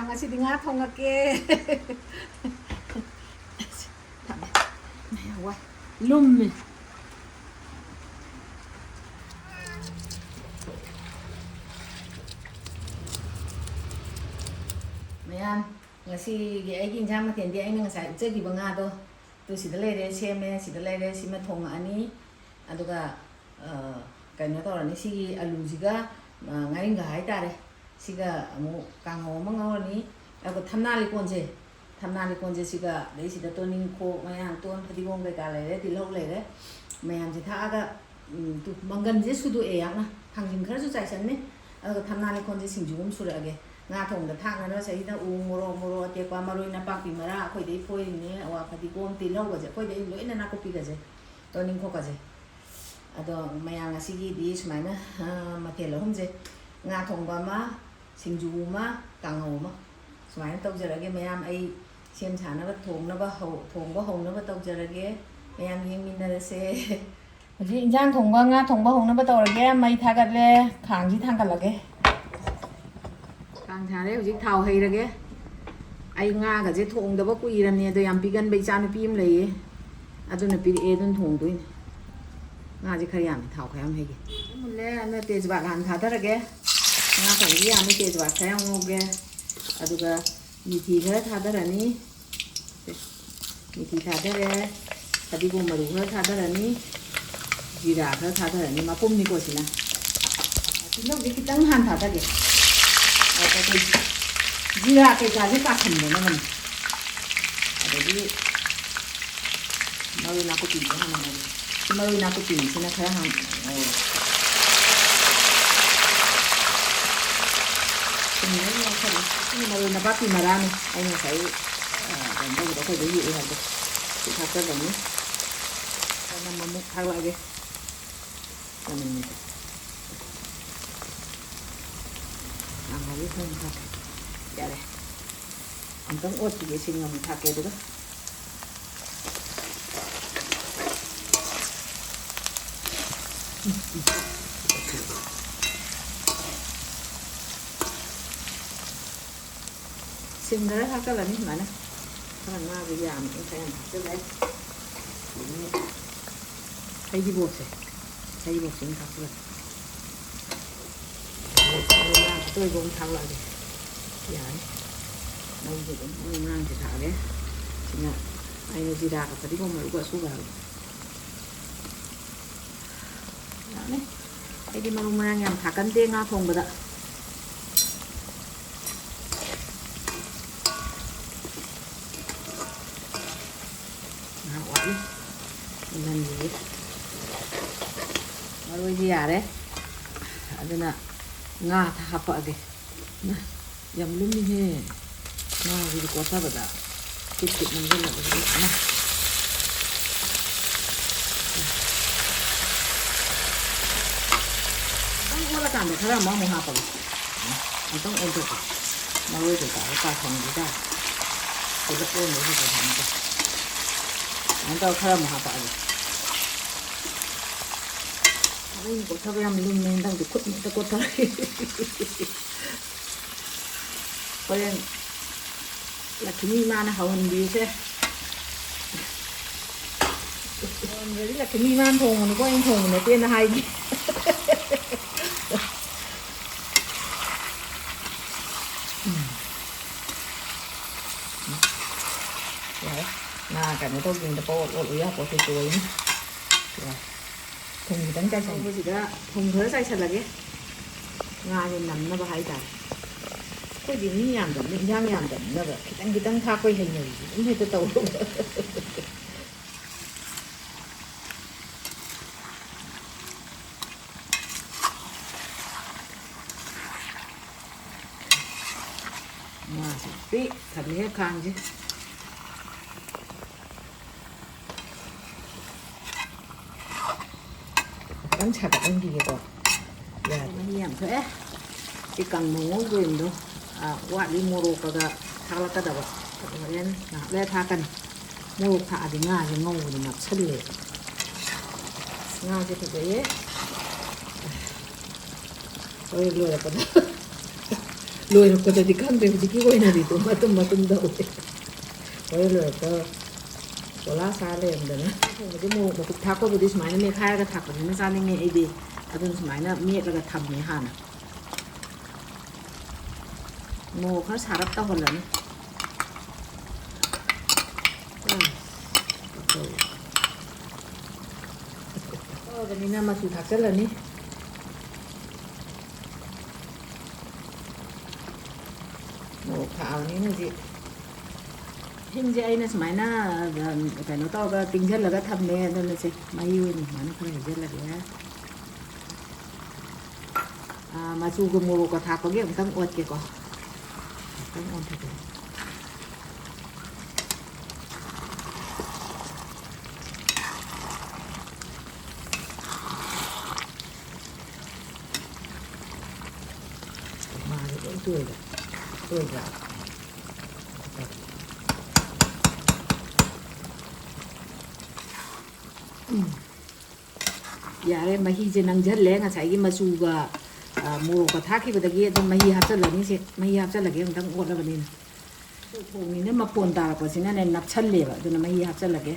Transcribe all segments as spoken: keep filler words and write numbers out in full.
ꯉꯁꯤꯗꯤ ꯉꯥ ꯊꯣꯡꯉꯛꯀꯦ꯫ ꯊꯝꯃꯦ꯫ ꯋꯥꯏ꯫ ꯂꯨꯝꯃꯦ꯫ ꯃꯌꯥꯝ, ꯉꯁꯤꯒꯤ ꯑꯩꯒꯤ ꯏꯟꯁꯥꯡ ꯃꯊꯦꯜꯗꯤ ꯑꯩꯅ ꯉꯁꯥꯏ ꯎꯠꯆꯈꯤꯕ ꯉꯥꯗꯣ, ꯇꯨ ꯁꯤꯗ ꯂꯩꯔꯦ, ꯁꯦꯝꯃꯦ, ꯁꯤꯗ ꯂꯩꯔꯦ, ꯁꯤꯃ ꯊꯣꯡꯉꯛꯑꯅꯤ꯫ ꯑꯗꯨꯒ, ꯑ, ꯀꯩꯅꯣ ꯇꯧꯔꯅꯤ, ꯁꯤꯒꯤ ꯑꯂꯨꯁꯤꯒ, ꯑ, ꯉꯥꯔꯤꯡꯈꯥ ꯍꯥꯏꯇꯥꯔꯦ, ꯁꯤꯒ ꯑꯃꯨꯛ ꯀꯥꯡꯍꯧ ꯑꯃ ꯉꯧꯔꯅꯤ꯫ ꯑꯗꯨꯒ ꯊꯝꯅꯥ ꯂꯤꯀꯣꯟꯁꯦ, ꯊꯝꯅꯥ ꯂꯤꯀꯣꯟꯁꯦ ꯁꯤꯒ, ꯑꯗꯩ ꯁꯤꯗ ꯇꯣꯅꯤꯡꯈꯣꯛ, ꯃꯌꯥꯡꯇꯣꯟ, ꯐꯗꯤꯒꯣꯝ ꯀꯩꯀꯥ ꯂꯩꯔꯦ, ꯇꯤꯜꯍꯧ ꯂꯩꯔꯦ, ꯃꯌꯥꯝꯁꯦ ꯊꯥꯛꯑꯒ, ꯎꯝ, ꯇꯨ, ꯃꯪꯒꯟꯁꯦ ꯁꯨꯗꯣꯛꯑꯦ ꯌꯥꯝꯅ, ꯊꯥꯡꯖꯤꯡ ꯈꯔꯁꯨ ꯆꯥꯏꯁꯟꯅꯤ꯫ ꯑꯗꯨꯒ ꯊꯝꯅꯥ ꯂꯤꯀꯣꯟꯁꯦ ꯁꯤꯡꯖꯨ ꯑꯃ ꯁꯨꯔꯛꯑꯒꯦ꯫ ꯉꯥ ꯊꯣꯡꯕꯗ ꯊꯥꯛꯅꯕ ꯁꯤꯗ ꯎ ꯃꯣꯔꯣꯛ, ꯃꯣꯔꯣꯛ ꯑꯇꯦꯛꯄ, ꯃꯔꯣꯏ ꯅꯄꯥꯛꯄꯤ ꯃꯔꯥ ꯑꯩꯈꯣꯏꯗꯩ ꯐꯣꯏꯔꯤꯅꯦ, ꯑꯋꯥ ꯐꯗꯤꯒꯣꯝ, ꯇꯤꯜꯍꯧꯒꯁꯦ ꯑꯩꯈꯣꯏꯗꯩ ꯂꯣꯏꯅ, ꯅꯥꯀꯨꯞꯄꯤꯒꯁꯦ, ꯇꯣꯅꯤꯡꯈꯣꯛꯀꯁꯦ꯫ ꯑꯗꯣ ꯃꯌꯥꯝ ꯉꯁꯤꯒꯤꯗꯤ ꯁꯨꯃꯥꯏꯅ, ꯑ, ꯃꯊꯦꯜ ꯑꯍꯨꯝꯁꯦ, ꯉꯥ ꯊꯣꯡꯕ ꯑꯃ, ꯁꯤꯡꯖꯨ ꯑꯃ, ꯀꯥꯡꯍꯧ ꯑꯃ, ꯁꯨꯃꯥꯏꯅ ꯇꯧꯖꯔꯒꯦ꯫ ꯃꯌꯥꯝ ꯑꯩ ꯁꯦꯝ ꯁꯥꯅꯕ, ꯊꯣꯡꯅꯕ ꯍꯧ-, ꯊꯣꯡꯕ ꯍꯧꯅꯕ ꯇꯧꯖꯔꯒꯦ꯫ ꯃꯌꯥꯝ ꯌꯦꯡꯃꯤꯟꯅꯔꯁꯦ꯫ ꯍꯧꯖꯤꯛ ꯏꯟꯖꯥꯡ ꯊꯣꯡꯕ, ꯉꯥ ꯊꯣꯡꯕ ꯍꯧꯅꯕ ꯇꯧꯔꯒꯦ꯫ ꯃꯩ ꯊꯥꯒꯠꯂꯦ, ꯈꯥꯡꯁꯤ ꯊꯥꯡꯒꯠꯂꯒꯦ꯫ ꯈꯥꯡ ꯊꯥꯔꯦ, ꯍꯧꯖꯤꯛ ꯊꯥꯎ ꯍꯩꯔꯒꯦ꯫ ꯑꯩ ꯉꯥꯒꯁꯦ ꯊꯣꯡꯗꯕ ꯀꯨꯏꯔꯕꯅꯦ, ꯑꯗꯣ ꯌꯥꯝ ꯄꯤꯒꯟꯕ ꯏꯆꯥꯅꯨꯄꯤ ꯑꯃ ꯂꯩꯌꯦ, ꯑꯗꯨꯅ ꯄꯤꯔꯛꯑꯦ, ꯑꯗꯨꯅ ꯊꯣꯡꯗꯣꯏꯅꯦ꯫ ꯉꯥꯁꯦ ꯈꯔ ꯌꯥꯝꯃꯦ, ꯊꯥꯎ ꯈꯔ ꯌꯥꯝ ꯍꯩꯒꯦ꯫ ꯃꯨꯜꯂꯦ, ꯑꯗꯨꯅ ꯇꯦꯖꯄꯥꯠ ꯍꯥꯟꯅ ꯊꯥꯗꯔꯒꯦ꯫ ꯉꯥ ꯊꯣꯡꯕꯁꯦ ꯌꯥꯝꯃꯤ, ꯇꯦꯖꯄꯥꯠ ꯈꯔ ꯌꯥꯝ ꯉꯧꯒꯦ꯫ ꯑꯗꯨꯒ ꯃꯤꯊꯤ ꯈꯔ ꯊꯥꯗꯔꯅꯤ꯫ ꯃꯤꯊꯤ ꯊꯥꯗꯔꯦ, ꯐꯗꯤꯒꯣꯝ ꯃꯔꯨ ꯈꯔ ꯊꯥꯗꯔꯅꯤ, ꯖꯤꯔꯥ ꯈꯔ ꯊꯥꯗꯔꯅꯤ, ꯃꯄꯨꯝꯅꯤꯀꯣ ꯁꯤꯅ꯫ ꯇꯤꯜꯍꯧꯗꯤ ꯈꯤꯇꯪ ꯍꯥꯟꯅ ꯊꯥꯗꯒꯦ꯫ ꯑꯗꯨꯒ ꯖꯤꯔꯥ ꯀꯩꯀꯥꯁꯦ ꯀꯥꯁꯟꯗꯅꯕꯅꯤ꯫ ꯑꯗꯒꯤ ꯃꯔꯣꯏ ꯅꯥꯀꯨꯞꯄꯤꯁꯦ ꯍꯥꯟꯅ ꯉꯧꯔꯦ꯫ ꯁꯤ ꯃꯔꯣꯏ ꯅꯥꯀꯨꯞꯄꯤꯁꯤꯅ ꯈꯔ ꯍꯥꯟꯅ ꯉꯧꯔꯦ꯫ ꯁꯤꯡꯁꯦ ꯂꯣꯏ ꯉꯧꯁꯜꯂꯦ꯫ ꯁꯤꯅ ꯃꯔꯣꯏ ꯅꯄꯥꯛꯄꯤ ꯃꯔꯥꯅꯤ꯫ ꯑꯩ ꯉꯁꯥꯏ, ꯑ, ꯀꯩꯅꯣ ꯇꯧꯕꯗ ꯑꯩꯈꯣꯏꯗ ꯍꯦꯛꯑꯦ ꯍꯥꯏꯕꯗꯣ꯫ ꯁꯤ ꯊꯥꯛꯆꯜꯂꯅꯤ꯫ ꯆꯅꯝ ꯑꯃꯨꯛ ꯊꯥꯛꯂꯛꯑꯒꯦ꯫ ꯆꯅꯝꯁꯦ꯫ ꯀꯥꯡꯍꯧꯒꯤ ꯊꯨꯝ ꯊꯥꯛꯀꯦ꯫ ꯌꯥꯔꯦ꯫ ꯑꯃꯨꯛꯇꯪ ꯑꯣꯠꯈꯤꯒꯦ, ꯁꯤꯡ ꯑꯃꯨꯛ ꯊꯥꯛꯀꯦ ꯑꯗꯨꯒ꯫ ꯁꯤꯡ ꯈꯔ ꯊꯥꯛꯆꯜꯂꯅꯤ ꯁꯨꯃꯥꯏꯅ꯫ ꯈꯔ ꯉꯥꯗꯣ ꯌꯥꯝꯃꯦ, ꯈꯔ ꯌꯥꯝ ꯊꯥꯛꯆꯜꯂꯦ꯫ ꯑꯗꯒꯤ ꯍꯩꯔꯤꯕꯣꯞꯁꯦ, ꯍꯩꯔꯤꯕꯣꯞꯁꯦ ꯑꯃ ꯊꯥꯛꯆꯜꯂꯦ꯫ ꯑꯗꯨꯒ ꯉꯥ ꯑꯇꯣꯏꯕ ꯑꯃ ꯊꯥꯛꯂꯛꯑꯒꯦ꯫ ꯌꯥꯔꯦ꯫ ꯃꯔꯨꯁꯦ ꯑꯗꯨꯝ ꯃꯔꯨ ꯃꯔꯥꯡꯁꯦ ꯊꯥꯛꯑꯒꯦ꯫ ꯁꯤꯅ ꯑꯩꯅ ꯖꯤꯔꯥꯒ ꯐꯗꯤꯒꯣꯝ ꯃꯔꯨꯒ ꯑꯁꯨꯕ ꯍꯥꯏꯕ꯫ ꯌꯥꯅꯤ꯫ ꯑꯩꯗꯤ ꯃꯔꯨ ꯃꯔꯥꯡ ꯌꯥꯝ ꯊꯥꯛꯀꯟꯗꯦ ꯉꯥ ꯊꯣꯡꯕꯗ꯫ ꯉꯥꯏꯍꯥꯛ ꯋꯥꯠꯂꯤ꯫ ꯃꯨꯜꯍꯟꯈꯤꯒꯦ꯫ ꯃꯔꯣꯏꯗꯤ ꯌꯥꯔꯦ꯫ ꯑꯗꯨꯅ ꯉꯥ ꯍꯥꯞꯄꯛꯑꯒꯦ꯫ ꯏꯃꯥ, ꯌꯥꯝ ꯂꯨꯝꯃꯤꯍꯦ꯫ ꯉꯥꯁꯤꯗꯤ ꯀꯣꯠꯊꯕꯗ ꯀꯤꯠ ꯀꯤꯠ ꯅꯝꯁꯤꯜꯂꯕꯗꯤ, ꯏꯃꯥ꯫ ꯈꯤꯇꯪ ꯑꯣꯜꯂꯀꯥꯟꯗ ꯈꯔ ꯑꯃ ꯑꯃꯨꯛ ꯍꯥꯞꯄꯒꯦ꯫ ꯑꯃꯨꯛꯇꯪ ꯑꯣꯟꯊꯣꯛꯀꯦ꯫ ꯃꯔꯣꯏ ꯀꯩꯀꯥꯗꯣ ꯀꯥꯁꯟꯈꯤ ꯇꯥꯔꯦ꯫ ꯄꯨꯂꯞ ꯑꯣꯟꯕꯩ ꯀꯩꯀꯥ ꯍꯥꯞꯄꯒꯦ꯫ ꯑꯗꯨꯃꯥꯏꯅ ꯇꯧꯔ ꯈꯔ ꯑꯃꯨꯛ ꯍꯥꯞꯄꯛꯑꯒꯦ꯫ ꯑꯩꯅ ꯀꯣꯠꯊꯕ ꯌꯥꯝ ꯂꯨꯝꯃꯦ ꯍꯟꯗꯛꯇꯤ, ꯈꯨꯠꯅ ꯍꯦꯛꯇ ꯀꯣꯠꯊꯔꯦ꯫ ꯍꯣꯔꯦꯟ ꯂꯛꯈꯤꯃꯤ ꯏꯃꯥꯅ ꯍꯧꯍꯟꯕꯤꯌꯨꯁꯦ꯫ ꯍꯧꯍꯟꯗ꯭ꯔꯗꯤ ꯂꯛꯈꯤꯃꯤ ꯏꯃꯥꯅ ꯊꯣꯡꯕꯅꯤꯀꯣ, ꯑꯩꯅ ꯊꯣꯡꯕ ꯅꯠꯇꯦꯅ ꯍꯥꯏꯒꯦ꯫ ꯎꯝ꯫ ꯌꯥꯔꯦ꯫ ꯉꯥ ꯀꯩꯅꯣ ꯇꯧꯗ꯭ꯔꯤꯉꯩꯗ ꯄꯋꯠ ꯑꯣꯠꯂꯨ ꯌꯥꯄꯣꯠꯇꯦ, ꯇꯣꯏꯅꯤ꯫ ꯌꯥꯔꯦ꯫ ꯊꯨꯝ ꯈꯤꯇꯪ ꯆꯥꯏꯁꯜꯂꯦ꯫ ꯉꯧꯕꯁꯤꯗ ꯊꯨꯝ ꯈꯔ ꯆꯥꯏꯁꯜꯂꯒꯦ꯫ ꯉꯥꯁꯦ ꯅꯝꯅꯕ ꯍꯥꯏꯇꯥꯔꯦ꯫ ꯑꯩꯈꯣꯏꯗꯤ ꯃꯤ ꯌꯥꯝꯗꯕꯅꯤꯅ, ꯏꯟꯖꯥꯡ ꯌꯥꯝꯗꯕꯅꯤꯅ ꯈꯤꯇꯪ ꯈꯤꯇꯪ ꯊꯥꯛꯄꯩ ꯍꯩꯅꯕꯤꯁꯦ ꯑꯗꯨꯝ ꯍꯦꯛꯇ ꯇꯧꯕ꯫ ꯉꯥꯁꯦ ꯄꯤꯛ ꯊꯝꯃꯦ ꯈꯥꯡꯁꯦ꯫ ꯈꯤꯇꯪ ꯁꯥꯒꯠꯍꯟꯈꯤꯒꯦꯀꯣ꯫ ꯌꯥꯔꯦ꯫ ꯃꯍꯤ ꯌꯥꯝ ꯊꯣꯛꯑꯦ꯫ ꯁꯤ ꯀꯪꯅ ꯉꯧꯗꯣꯏꯅꯤꯗꯣ꯫ ꯑꯥ, ꯋꯥꯠꯂꯤ, ꯃꯣꯔꯣꯛꯀꯒ ꯊꯥꯛꯂꯛꯀꯗꯕ꯫ ꯑꯗꯨ ꯍꯣꯔꯦꯟ ꯉꯥꯏꯍꯥꯛ ꯂꯩꯔ ꯊꯥꯛꯀꯅꯤ꯫ ꯃꯣꯔꯣꯛ ꯊꯥꯛꯑꯗꯤ ꯉꯥꯁꯦ ꯉꯧꯕꯗ ꯅꯞꯁꯜꯂꯦ꯫ ꯉꯥꯁꯦ ꯐꯖꯩꯌꯦ꯫ ꯍꯣꯔꯦꯟ ꯂꯣꯏꯔꯛꯄꯗ ꯂꯣꯏꯔꯛꯄꯗꯗꯤ ꯈꯪꯗ꯭ꯔꯦ, ꯍꯧꯖꯤꯛꯀꯤ ꯑꯣꯏꯅꯗꯤ ꯑꯗꯨꯝ ꯃꯇꯨꯝ ꯃꯇꯨꯝ ꯇꯧꯋꯦ꯫ ꯍꯣꯔꯦꯟ ꯂꯣꯏꯔꯛꯄ ꯀꯣꯂꯥ ꯁꯥ ꯂꯩꯔꯝꯗꯅ꯫ ꯊꯣꯡꯕꯁꯦ ꯃꯣꯔꯣꯛ ꯃꯀꯨꯞ ꯊꯥꯛꯄꯕꯨꯗꯤ ꯁꯨꯃꯥꯏꯅ ꯃꯦꯠꯈꯥꯏꯔꯒ ꯊꯥꯛꯄꯁꯤꯅ ꯆꯥꯅꯤꯡꯉꯦ ꯑꯩꯗꯤ꯫ ꯑꯗꯨꯅ ꯁꯨꯃꯥꯏꯅ ꯃꯦꯠꯂꯒ ꯊꯝꯃꯦ ꯍꯥꯟꯅ꯫ ꯃꯣꯔꯣꯛ ꯈꯔ ꯁꯥꯔꯞ ꯇꯧꯍꯜꯂꯅꯤ꯫ ꯇꯧꯔꯕꯅꯤꯅ ꯃꯆꯨ ꯊꯥꯛꯆꯜꯂꯅꯤ꯫ ꯃꯣꯔꯣꯛ ꯊꯥꯛꯑꯕꯅꯤꯅ ꯍꯧꯖꯤꯛ ꯏꯁꯤꯡꯁꯦ ꯑꯩꯅ ꯁꯨꯃꯥꯏꯅ, ꯑ, ꯀꯩꯅꯣ ꯇꯧꯔꯒ ꯇꯤꯡꯁꯤꯜꯂꯒ ꯊꯝꯃꯦ꯫ ꯑꯗꯨꯅ ꯁꯦ ꯃꯍꯤ ꯑꯣꯏꯅ ꯁꯨꯃꯥꯏꯅ ꯈꯔ ꯍꯩꯖꯤꯜꯂꯒꯦ꯫ ꯑ, ꯃꯆꯨꯒ ꯃꯣꯔꯣꯛꯀ ꯊꯥꯛꯄꯒꯤ ꯑꯃꯨꯛꯇꯪ ꯑꯣꯠꯀꯦꯀꯣ꯫ ꯑꯃꯨꯛꯇꯪ ꯑꯣꯟꯊꯣꯛꯀꯦ꯫ ꯃꯥꯁꯦ ꯂꯣꯏ ꯇꯣꯏꯔꯦ꯫ ꯇꯣꯏꯗ꯭ꯔꯥ? ꯎꯝ꯫ ꯌꯥꯔꯦ, ꯃꯍꯤꯁꯦ ꯅꯪꯁꯤꯜꯂꯦ꯫ ꯉꯁꯥꯏꯒꯤ ꯃꯆꯨꯒ, ꯑ, ꯃꯣꯔꯣꯛꯀ ꯊꯥꯛꯈꯤꯕꯗꯒꯤ ꯑꯗꯨꯝ ꯃꯍꯤ ꯍꯥꯞꯆꯜꯂꯅꯤ꯫ ꯁꯦ, ꯃꯍꯤ ꯍꯥꯞꯆꯜꯂꯒꯦ, ꯑꯃꯨꯛꯇꯪ ꯑꯣꯠꯂꯕꯅꯤꯅ꯫ ꯊꯣꯡꯉꯤꯅ ꯃꯐꯣꯟ ꯇꯥꯔꯛꯄꯁꯤꯅꯅꯦ ꯅꯞꯁꯜꯂꯦꯕ, ꯑꯗꯨꯅ ꯃꯍꯤ ꯍꯥꯞꯆꯜꯂꯒꯦ꯫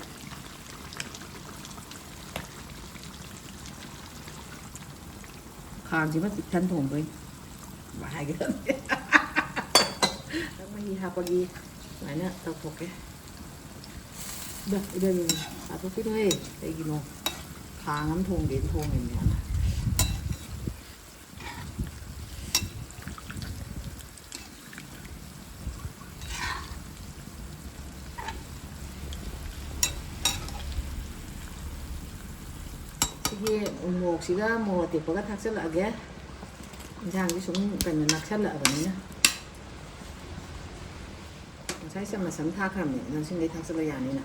ꯈꯥꯡꯁꯤꯃ ꯄꯤꯛꯊꯟ ꯊꯣꯡꯗꯣꯏꯅꯤ꯫ ꯁꯨꯃꯥꯏꯅ ꯍꯥꯏꯒꯗꯕꯅꯦ꯫ ꯃꯍꯤ ꯍꯥꯞꯄꯒꯤ ꯁꯨꯃꯥꯏꯅ ꯇꯧꯊꯣꯛꯀꯦ꯫ ꯏꯗ, ꯏꯗ, ꯏꯗ, ꯆꯥꯊꯣꯛꯄꯤꯔꯣꯍꯦ꯫ ꯀꯩꯒꯤꯅꯣ? ꯈꯥꯡ ꯑꯃ ꯊꯣꯡꯒꯦꯅ ꯊꯣꯡꯉꯤꯅꯦ꯫ ꯁꯤꯒꯤ ꯃꯣꯔꯣꯛꯁꯤꯒ ꯃꯣꯔꯣꯛ ꯑꯇꯦꯛꯄꯒ ꯊꯥꯛꯆꯜꯂꯛꯑꯒꯦ꯫ ꯏꯟꯁꯥꯡꯁꯤ ꯁꯨꯝ ꯀꯩꯅꯣ ꯅꯛꯁꯜꯂꯛꯑꯕꯅꯤꯅ꯫ ꯉꯁꯥꯏ ꯆꯃꯁ ꯑꯃ ꯊꯥꯈ꯭ꯔꯕꯅꯦ, ꯅꯪꯁꯤꯡꯗꯩ ꯊꯥꯛꯆꯜꯂ ꯌꯥꯅꯤꯅ꯫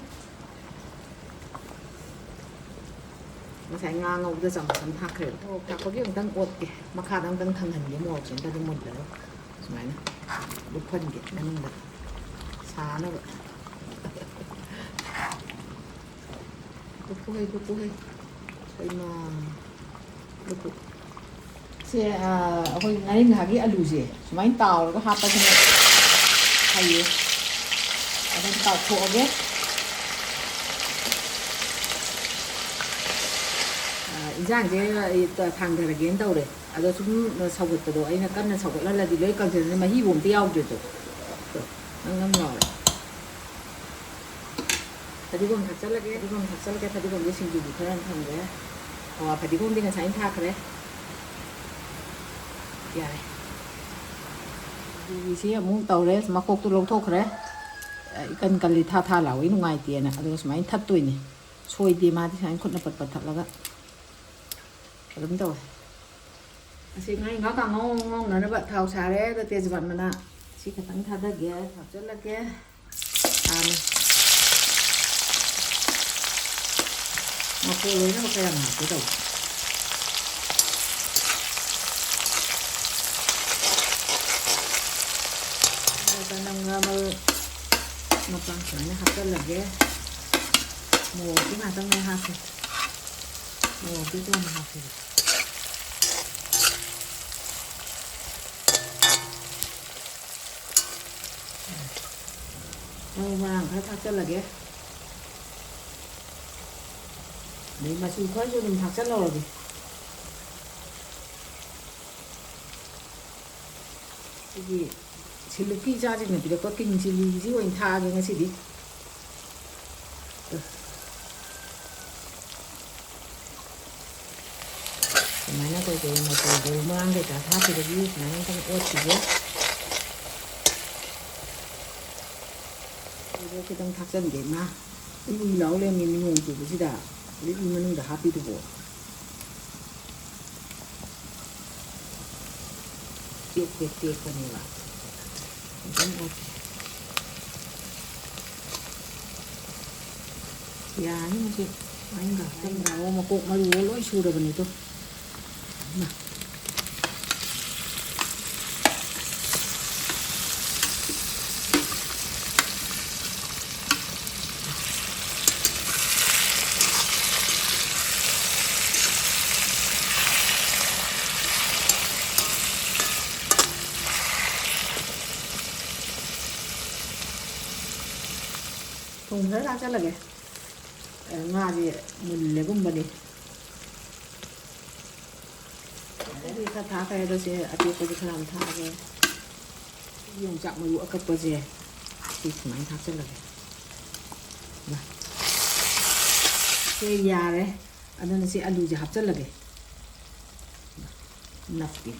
ꯉꯁꯥꯏ ꯉꯥ ꯉꯧꯕꯗ ꯆꯃꯁ ꯑꯃ ꯊꯥꯛꯈ꯭ꯔꯦꯕ꯫ ꯃꯣꯔꯣꯛ ꯊꯥꯛꯄꯒꯤ ꯑꯃꯨꯛꯇꯪ ꯑꯣꯠꯀꯦ, ꯃꯈꯥꯗ ꯑꯃꯨꯛꯇꯪ ꯊꯥꯡꯍꯟꯒꯦ, ꯃꯣꯔꯣꯛꯁꯦ ꯑꯝꯇ ꯑꯗꯨꯝ ꯃꯨꯜꯂꯒ ꯁꯨꯃꯥꯏꯅ ꯂꯨꯞꯍꯟꯒꯦ ꯃꯅꯨꯡꯗ ꯁꯥꯅꯕ꯫ ꯂꯨꯞꯄꯨꯍꯦ, ꯂꯨꯞꯄꯨꯍꯦ꯫ ꯍꯩꯃꯥ꯫ ꯂꯨꯞꯄꯨ꯫ ꯁꯦ, ꯑ, ꯑꯩꯈꯣꯏ ꯉꯥꯔꯤꯡꯈꯥꯒꯤ ꯑꯂꯨꯁꯦ ꯁꯨꯃꯥꯏꯅ ꯇꯥꯎꯔꯒ ꯍꯥꯞꯄꯁꯤꯅ ꯐꯩꯌꯦ꯫ ꯑꯗꯨꯝ ꯇꯥꯎꯊꯣꯛꯑꯒꯦ꯫ ꯑ, ꯏꯟꯖꯥꯡꯁꯦ ꯑꯩ ꯊꯥꯡꯊꯔꯒꯦꯅ ꯇꯧꯔꯦ꯫ ꯑꯗꯣ ꯁꯨꯝ ꯁꯧꯒꯠꯄꯗꯣ ꯑꯩꯅ ꯀꯟꯅ ꯁꯧꯒꯠꯍꯜꯂꯗꯤ ꯂꯣꯏ ꯀꯪꯁꯤꯟꯗꯅ ꯃꯍꯤꯕꯨ ꯑꯝꯇ ꯌꯥꯎꯗ꯭ꯔꯦꯗꯣ꯫ ꯅꯪ ꯅꯪ ꯂꯥꯎꯔꯦ꯫ ꯐꯗꯤꯒꯣꯝ ꯊꯥꯛꯆꯜꯂꯒꯦ, ꯐꯗꯤꯒꯣꯝ ꯊꯥꯛꯆꯜꯂꯒꯦ, ꯐꯗꯤꯒꯣꯝꯗꯤ ꯁꯤꯡꯖꯨꯒꯤ ꯈꯔ ꯊꯝꯒꯦ꯫ ꯍꯋꯥ ꯐꯗꯤꯒꯣꯝꯗꯤ ꯉꯁꯥꯏꯅ ꯊꯥꯛꯈ꯭ꯔꯦ꯫ ꯌꯥꯔꯦ꯫ ꯁꯤꯡꯖꯨꯒꯤꯁꯤ ꯑꯃꯨꯛ ꯇꯧꯔꯦ, ꯃꯈꯣꯛꯇꯨ ꯂꯧꯊꯣꯛꯈ꯭ꯔꯦ꯫ ꯏꯀꯟ ꯀꯜꯂꯤ, ꯊꯥ ꯊꯥ ꯂꯥꯎꯏ, ꯅꯨꯡꯉꯥꯏꯇꯦꯅ꯫ ꯑꯗꯨꯒ ꯁꯨꯃꯥꯏꯅ ꯊꯠꯇꯣꯏꯅꯤ꯫ ꯁꯣꯏꯗꯦ ꯃꯥꯗꯤ ꯁꯨꯃꯥꯏꯅ ꯈꯨꯠꯅ ꯄꯠ ꯄꯠ ꯊꯠꯂꯒ꯫ ꯑꯗꯨꯝ ꯇꯧꯋꯦ꯫ ꯑꯁꯤ ꯉꯥ ꯉꯥ ꯀꯥꯡꯉꯧ ꯉꯧꯅꯅꯕ ꯊꯥꯎ ꯁꯥꯔꯦ꯫ ꯑꯗ ꯇꯦꯖꯄꯥꯠ ꯃꯅꯥ ꯁꯤ ꯈꯤꯇꯪ ꯊꯥꯗꯒꯦ, ꯍꯥꯞꯆꯤꯜꯂꯒꯦ꯫ ꯁꯥꯅꯤ꯫ ꯃꯐꯣꯟ ꯂꯣꯏꯅꯃꯛ ꯀꯌꯥꯝ ꯍꯥꯞꯀꯦ ꯇꯧꯕ꯫ ꯑꯗ ꯆꯅꯝꯒ ꯃꯔꯣꯏ ꯃꯄꯥꯡ ꯁꯨꯃꯥꯏꯅ ꯍꯥꯞꯆꯤꯜꯂꯒꯦ꯫ ꯃꯣꯔꯣꯛꯇꯤ ꯉꯥꯛꯇꯪ ꯂꯩ ꯍꯥꯞꯀꯦ꯫ ꯃꯣꯔꯣꯛꯇꯤ ꯀꯣꯟꯅ ꯍꯥꯞꯀꯦꯕ꯫ ꯃꯔꯨ ꯃꯔꯥꯡ ꯈꯔ ꯊꯥꯛꯆꯜꯂꯒꯦ꯫ ꯑꯗꯩ ꯃꯆꯨ ꯈꯔꯁꯨ ꯑꯗꯨꯝ ꯊꯥꯛꯆꯜꯍꯧꯔꯒꯦ꯫ ꯑꯩꯈꯣꯏꯒꯤ ꯁꯤꯜꯂꯨꯛꯀꯤ ꯏꯆꯥꯁꯤꯡꯅ ꯄꯤꯔꯛꯄ ꯀꯤꯡ ꯆꯤꯜꯂꯤꯁꯤ ꯑꯣꯏꯅ ꯊꯥꯛꯑꯒꯦ ꯉꯁꯤꯗꯤ꯫ ꯁꯨꯃꯥꯏꯅ ꯀꯩꯀꯩ ꯃꯆꯜ ꯃꯔꯨ ꯃꯔꯥꯡ ꯀꯩꯀꯥ ꯊꯥꯛꯈꯤꯕꯒꯤ ꯁꯨꯃꯥꯏꯅ ꯑꯝꯇꯪ ꯑꯣꯠꯈꯤꯒꯦ꯫ ꯑꯗꯨꯒ ꯈꯤꯇꯪ ꯊꯥꯛꯆꯟꯒꯦ꯫ ꯃꯥ ꯎꯏ ꯎꯏ ꯂꯥꯎ ꯂꯩꯔꯝꯃꯦ ꯅꯣꯡ ꯆꯨꯕꯁꯤꯗ꯫ ꯐꯨꯔꯤꯠꯀꯤ ꯃꯅꯨꯡꯗ ꯍꯥꯞꯄꯤꯗꯨꯕꯨ꯫ ꯇꯦꯛ ꯇꯦꯛ ꯇꯦꯛꯄꯅꯦꯕ꯫ ꯑꯗꯨꯝ ꯑꯣꯠꯈꯤ꯫ ꯌꯥꯅꯤ ꯃꯁꯤ꯫ ꯃꯅꯤꯡꯒ ꯍꯥꯞꯆꯟꯕ꯭ꯔꯥ? ꯑꯣ, ꯃꯀꯣꯛ ꯃꯔꯨꯒ ꯂꯣꯏ ꯁꯨꯔꯕꯅꯤꯗꯣ꯫ ꯃꯥ꯫ ꯊꯨꯝ ꯈꯔ ꯊꯥꯛꯆꯜꯂꯒꯦ꯫ ꯑ, ꯉꯥꯁꯦ ꯃꯨꯜꯂꯦꯒꯨꯝꯕꯅꯤ꯫ ꯑꯗꯒꯤ ꯈꯔ ꯊꯥꯛꯈ꯭ꯔꯦ꯫ ꯑꯗꯣ ꯁꯦ ꯑꯇꯦꯛꯄꯁꯦ ꯈꯔ ꯑꯃ ꯊꯥꯛꯑꯒꯦ꯫ ꯌꯣꯡꯆꯥꯛ ꯃꯔꯨ ꯑꯀꯛꯄꯁꯦ ꯁꯤ ꯁꯨꯃꯥꯏꯅ ꯊꯥꯛꯆꯜꯂꯒꯦ꯫ ꯁꯦ ꯌꯥꯔꯦ꯫ ꯑꯗꯨꯅ ꯁꯤ ꯑꯂꯨꯁꯦ ꯍꯥꯞꯆꯜꯂꯒꯦ꯫ ꯅꯞꯄꯤ꯫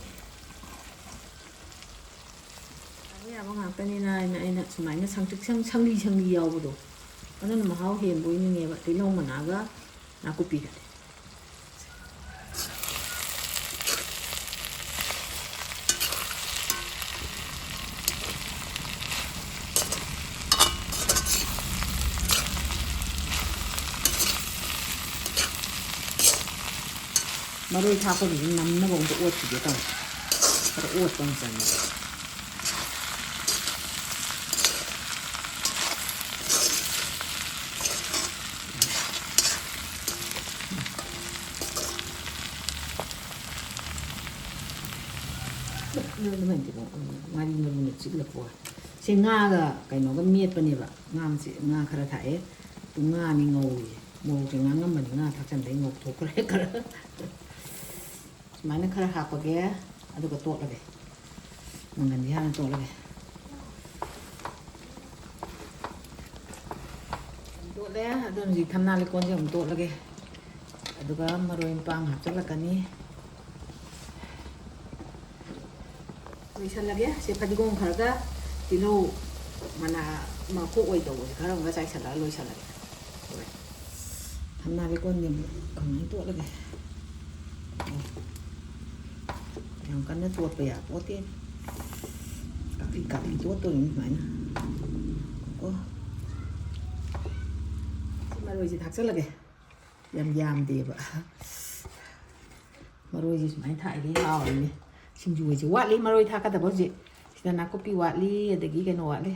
ꯆꯥꯕ ꯌꯥꯕ ꯉꯥꯛꯇꯅꯤꯅ ꯑꯩꯅ, ꯑꯩꯅ ꯁꯨꯃꯥꯏꯅ ꯁꯪꯇ꯭ꯔꯤꯛ ꯁꯪ-, ꯁꯪꯂꯤ ꯁꯪꯂꯤ ꯌꯥꯎꯕꯗꯣ, ꯑꯗꯨꯅ ꯃꯍꯥꯎ ꯍꯦꯟꯕꯣꯏ ꯅꯤꯡꯉꯦꯕ, ꯇꯤꯜꯍꯧ ꯃꯅꯥꯒ ꯅꯥꯀꯨꯞꯄꯤꯒꯗꯤ꯫ ꯃꯔꯣꯏ ꯊꯥꯛꯄꯒꯤꯗꯤ ꯅꯝꯅꯕ ꯑꯝꯇ ꯑꯣꯠꯈꯤꯒꯦ ꯇꯧꯅꯤ꯫ ꯈꯔ ꯑꯣꯠꯄ ꯑꯃ ꯆꯪꯉꯦ꯫ ꯉꯥꯔꯤ ꯃꯔꯨꯅ ꯆꯤꯛꯂꯛꯄ ꯋꯥꯅꯤ꯫ ꯁꯤ ꯉꯥꯒ ꯀꯩꯅꯣꯒ ꯃꯦꯠꯄꯅꯦꯕ꯫ ꯉꯥ ꯃꯆꯦ-, ꯉꯥ ꯈꯔ ꯊꯥꯛꯑꯦ꯫ ꯑꯗꯨ ꯉꯥꯅꯤ ꯉꯧꯔꯤꯁꯦ꯫ ꯃꯣꯔꯣꯛꯁꯦ ꯉꯥꯡꯉꯝꯕꯅꯤ, ꯉꯥ ꯊꯥꯛꯆꯟꯕꯩ ꯉꯧꯊꯣꯛꯈ꯭ꯔꯦ ꯈꯔ꯫ ꯁꯨꯃꯥꯏꯅ ꯈꯔ ꯍꯥꯞꯄꯒꯦ, ꯑꯗꯨꯒ ꯇꯣꯠꯂꯒꯦ꯫ ꯃꯪꯒꯟꯁꯦ ꯍꯥꯟꯅ ꯇꯣꯠꯂꯒꯦ꯫ ꯇꯣꯠꯂꯦ꯫ ꯑꯗꯨꯅ ꯍꯧꯖꯤꯛ ꯊꯝꯅꯥ ꯂꯩꯀꯣꯟꯁꯦ ꯑꯃꯨꯛ ꯇꯣꯠꯂꯒꯦ꯫ ꯑꯗꯨꯒ ꯃꯔꯣꯏ ꯃꯄꯥꯡ ꯍꯥꯞꯆꯤꯜꯂꯛꯀꯅꯤ꯫ ꯂꯣꯏꯁꯜꯂꯒꯦ꯫ ꯁꯦ ꯐꯗꯤꯒꯣꯝ ꯈꯔꯒ ꯇꯤꯜꯍꯧ ꯃꯅꯥ ꯃꯀꯣꯛ ꯑꯣꯏ ꯇꯧꯕꯁꯦ ꯈꯔ ꯑꯃꯒ ꯆꯥꯏꯁꯜꯂꯒ ꯂꯣꯏꯁꯜꯂꯒꯦ꯫ ꯍꯣꯏ꯫ ꯊꯝꯅꯥ ꯂꯩꯀꯣꯟꯁꯦ ꯑꯃꯨꯛ ꯀꯃꯥꯏꯅ ꯇꯣꯠꯂꯒꯦ? ꯑꯣ꯫ ꯌꯥꯝ ꯀꯟꯅ ꯇꯣꯠꯄ ꯌꯥꯄꯣꯠꯇꯦ꯫ ꯀꯥꯞꯂꯤ ꯀꯥꯞꯂꯤ ꯇꯣꯠꯇꯣꯏꯅꯤ ꯁꯨꯃꯥꯏꯅ꯫ ꯀꯣ꯫ ꯁꯤ ꯃꯔꯣꯏꯁꯦ ꯊꯥꯛꯆꯜꯂꯒꯦ꯫ ꯌꯥꯝ ꯌꯥꯝꯗꯦꯕ꯫ ꯃꯔꯣꯏꯁꯦ ꯁꯨꯃꯥꯏꯅ ꯊꯥꯛꯑꯗꯤ ꯍꯥꯎꯔꯅꯤ꯫ ꯁꯤꯡꯖꯨꯁꯦ ꯋꯥꯠꯂꯤ ꯃꯔꯣꯏ ꯊꯥꯛꯀꯗꯕ ꯍꯧꯖꯤꯛ꯫ ꯁꯤꯗ ꯅꯥꯀꯨꯞꯄꯤ ꯋꯥꯠꯂꯤ, ꯑꯗꯒꯤ ꯀꯩꯅꯣ ꯋꯥꯠꯂꯤ꯫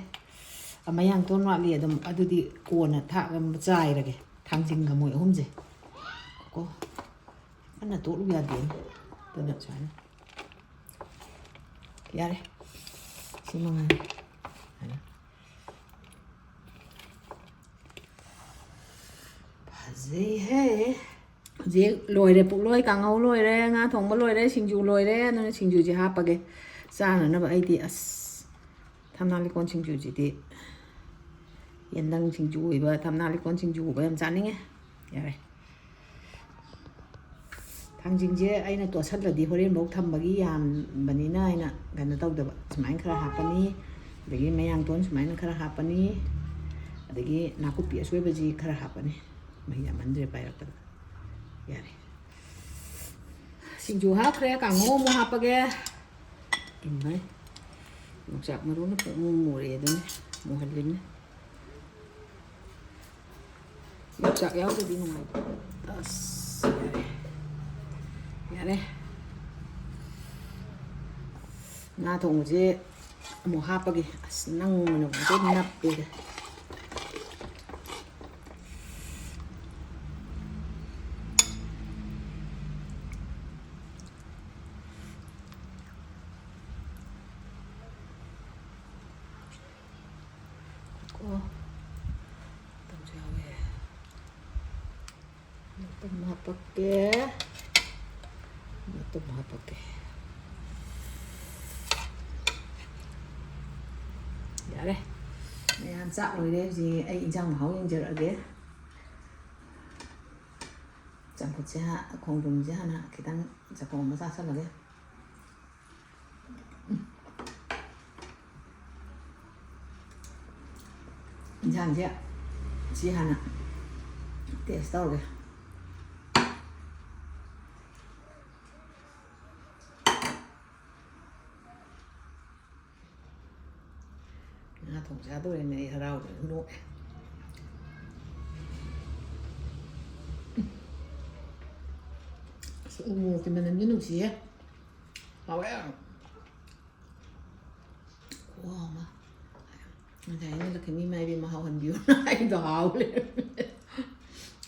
ꯑ, ꯃꯌꯥꯡꯇꯣꯟ ꯋꯥꯠꯂꯤ꯫ ꯑꯗꯨꯝ ꯑꯗꯨꯗꯤ ꯀꯣꯟꯅ ꯊꯥꯛꯑꯒ ꯆꯥꯏꯔꯒꯦ꯫ ꯊꯥꯡꯖꯤꯡꯒ ꯃꯣꯏ ꯑꯍꯨꯝꯁꯦ꯫ ꯀꯣ꯫ ꯀꯟꯅ ꯇꯣꯠꯂꯨ ꯌꯥꯗꯦ꯫ ꯑꯗꯨꯅ ꯁꯨꯃꯥꯏꯅ꯫ ꯌꯥꯔꯦ꯫ ꯁꯤ ꯃꯉꯥꯏꯔꯦ꯫ ꯁꯨꯃꯥꯏꯅ꯫ ꯍꯧꯖꯤꯛ ꯂꯣꯏꯔꯦ, ꯄꯨꯛꯂꯣꯏ ꯀꯥꯡꯍꯧ ꯂꯣꯏꯔꯦ, ꯉꯥ ꯊꯣꯡꯕ ꯂꯣꯏꯔꯦ, ꯁꯤꯡꯖꯨ ꯂꯣꯏꯔꯦ꯫ ꯑꯗꯨꯅ ꯁꯤꯡꯖꯨꯁꯦ ꯍꯥꯞꯄꯒꯦ ꯆꯥꯅꯅꯕ꯫ ꯑꯩꯗꯤ ꯑꯁ ꯊꯝꯅꯥ ꯂꯤꯀꯣꯟ ꯁꯤꯡꯖꯨꯁꯤꯗꯤ ꯌꯦꯟꯗꯪ ꯁꯤꯡꯖꯨ ꯑꯣꯏꯕ, ꯊꯝꯅꯥ ꯂꯤꯀꯣꯟ ꯁꯤꯡꯖꯨ ꯑꯣꯏꯕ ꯌꯥꯝ ꯆꯥꯅꯤꯡꯉꯦ꯫ ꯌꯥꯔꯦ꯫ ꯊꯥꯡꯖꯤꯡꯁꯦ ꯑꯩꯅ ꯇꯣꯠꯁꯜꯂꯗꯤ ꯍꯣꯔꯦꯟꯐꯧ ꯊꯝꯕꯒꯤ ꯌꯥꯝꯕꯅꯤꯅ ꯑꯩꯅ ꯀꯩꯅꯣ ꯇꯧꯗꯕ꯫ ꯁꯨꯃꯥꯏꯅ ꯈꯔ ꯍꯥꯞꯄꯅꯤ, ꯑꯗꯒꯤ ꯃꯌꯥꯡꯇꯣꯟ ꯁꯨꯃꯥꯏꯅ ꯈꯔ ꯍꯥꯞꯄꯅꯤ, ꯑꯗꯒꯤ ꯅꯥꯀꯨꯞꯄꯤ ꯑꯁꯣꯏꯕꯁꯤ ꯈꯔ ꯍꯥꯞꯄꯅꯤ꯫ ꯃꯍꯤ ꯌꯥꯝꯃꯟꯗ꯭ꯔꯦ ꯄꯥꯏꯔꯛꯄꯗ꯫ ꯌꯥꯔꯦ꯫ ꯁꯤꯡꯖꯨ ꯍꯥꯞꯈ꯭ꯔꯦ, ꯀꯥꯡꯍꯧ ꯑꯃꯨꯛ ꯍꯥꯞꯄꯒꯦ꯫ ꯏꯃꯥꯏ, ꯌꯣꯡꯆꯥꯛ ꯃꯔꯨꯅ ꯄꯨꯡꯃꯨ ꯃꯨꯔꯦ ꯑꯗꯨꯅꯤ, ꯃꯨꯍꯜꯂꯤꯕꯅꯤ꯫ ꯌꯣꯡꯆꯥꯛ ꯌꯥꯎꯗ꯭ꯔꯗꯤ ꯅꯨꯡꯉꯥꯏꯇꯦ꯫ ꯑꯁ, ꯌꯥꯔꯦ꯫ ꯌꯥꯔꯦ꯫ ꯉꯥ ꯊꯣꯡꯕꯁꯦ ꯑꯃꯨꯛ ꯍꯥꯞꯄꯒꯦ꯫ ꯑꯁ, ꯅꯪ ꯑꯣꯏꯅ ꯑꯃꯨꯛ ꯅꯞꯄꯦꯗ꯫ ꯀꯣ, ꯃꯇꯨꯝꯁꯨ ꯌꯥꯎꯋꯦ꯫ ꯃꯇꯨꯝ ꯍꯥꯞꯄꯛꯀꯦ꯫ ꯃꯇꯨꯝ ꯍꯥꯞꯄꯛꯀꯦ꯫ ꯌꯥꯔꯦ꯫ ꯃꯌꯥꯝ ꯆꯥꯛ ꯂꯣꯏꯔꯦ꯫ ꯍꯧꯖꯤꯛ ꯑꯩ ꯏꯟꯖꯥꯡ ꯃꯍꯥꯎ ꯌꯦꯡꯖꯔꯛꯑꯒꯦ꯫ ꯆꯝꯐꯨꯠꯁꯦ ꯍꯥ-, ꯈꯣꯡꯗ꯭ꯔꯨꯝꯁꯦ ꯍꯥꯟꯅ ꯈꯤꯇꯪ ꯆꯐꯨ ꯑꯃ ꯆꯥꯁꯤꯜꯂꯒꯦ꯫ ꯏꯟꯁꯥꯡꯁꯦ ꯁꯤ ꯍꯥꯟꯅ ꯇꯦꯁ ꯇꯧꯔꯒꯦ꯫ ꯉꯥ ꯊꯣꯡ ꯆꯥꯗꯣꯔꯦꯅꯦ, ꯑꯩ ꯍꯔꯥꯎꯗꯅ ꯅꯣꯛꯑꯦ꯫ ꯑꯁ, ꯎ ꯃꯣꯔꯣꯛꯀꯤ ꯃꯅꯝꯁꯦ ꯅꯨꯡꯁꯤꯍꯦ꯫ ꯍꯥꯎꯋꯦ꯫ ꯈꯨꯍꯥꯎ ꯑꯃ꯫ ꯉꯁꯥꯏ ꯑꯩꯅ ꯂꯛꯈꯤꯃꯤ ꯃꯥꯏꯕꯤ ꯃꯍꯥꯎ ꯍꯟꯕꯤꯌꯨ ꯍꯥꯏꯗꯣ ꯍꯥꯎ ꯂꯩꯔꯝꯃꯦ꯫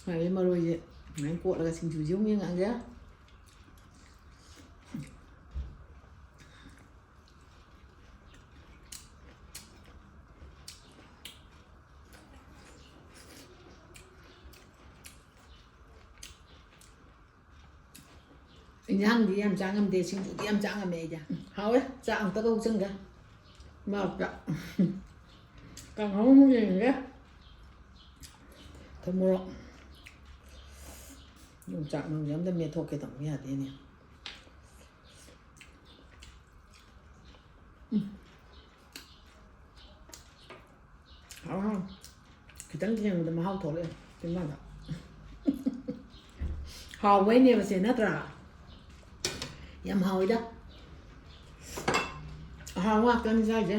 ꯉꯁꯥꯏ ꯃꯔꯣꯏꯁꯦ ꯑꯗꯨꯃꯥꯏꯅ ꯀꯣꯠꯂꯒ ꯁꯤꯡꯖꯨꯁꯦ ꯑꯃꯨꯛ ꯌꯦꯡꯉꯛꯑꯒꯦ꯫ ꯏꯟꯖꯥꯡꯗꯤ ꯌꯥꯝ ꯆꯥ ꯉꯝꯗꯦ, ꯁꯤꯡꯖꯨꯗꯤ ꯌꯥꯝ ꯆꯥ ꯉꯝꯃꯦ ꯑꯩꯗꯤ꯫ ꯍꯥꯎꯋꯦ꯫ ꯆꯥꯛ ꯑꯝꯇ ꯀꯧ ꯆꯪꯒꯦ꯫ ꯃꯔꯛꯇ ꯀꯥꯡꯍꯧ ꯑꯃꯨꯛ ꯌꯦꯡꯒꯦ꯫ ꯊꯨꯝ ꯃꯣꯔꯣꯛ꯫ ꯌꯣꯡꯆꯥꯛ ꯃꯔꯨꯁꯦ ꯑꯝꯇ ꯃꯦꯠꯊꯣꯛꯀꯦ ꯇꯧꯕ ꯌꯥꯗꯦꯅꯦ꯫ ꯎꯝ꯫ ꯍꯥꯎ, ꯍꯥꯎ꯫ ꯈꯤꯇꯪ ꯊꯦꯡꯕꯗ ꯃꯍꯥꯎ ꯊꯣꯛꯂꯛꯑꯦ ꯆꯤꯟꯕꯥꯟꯗ꯫ ꯍꯥꯎꯕꯩꯅꯦꯕ ꯁꯦ, ꯅꯠꯇ꯭ꯔꯥ? ꯌꯥꯝ ꯍꯥꯎꯋꯤꯗ꯫ ꯑꯍꯥꯎꯕ ꯉꯥꯛꯇꯅꯤ ꯆꯥꯏꯁꯦ꯫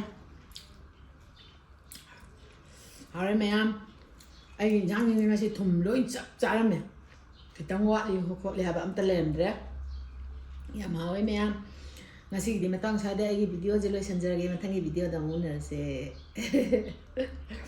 ꯍꯥꯎꯔꯦ ꯃꯌꯥꯝ꯫ ꯑꯩꯒꯤ ꯏꯟꯁꯥꯡꯁꯤꯡꯁꯦ ꯉꯁꯤ ꯊꯨꯝ ꯂꯣꯏ ꯆꯞ ꯆꯥꯔꯝꯃꯦ꯫ ꯈꯤꯇꯪ ꯋꯥꯠꯂꯤ ꯈꯣꯠꯂꯤ ꯍꯥꯏꯕ ꯑꯝꯇ ꯂꯩꯔꯝꯗ꯭ꯔꯦ꯫ ꯌꯥꯝ ꯍꯥꯎꯋꯦ ꯃꯌꯥꯝ꯫ ꯉꯁꯤꯒꯤꯗꯤ ꯃꯇꯥꯡ ꯁ꯭ꯋꯥꯏꯗ ꯑꯩꯒꯤ ꯚꯤꯗꯤꯑꯣꯁꯦ ꯂꯣꯏꯁꯤꯟꯖꯔꯒꯦ꯫ ꯃꯊꯪꯒꯤ ꯚꯤꯗꯤꯑꯣꯗ ꯑꯃꯨꯛ ꯎꯅꯔꯁꯦ꯫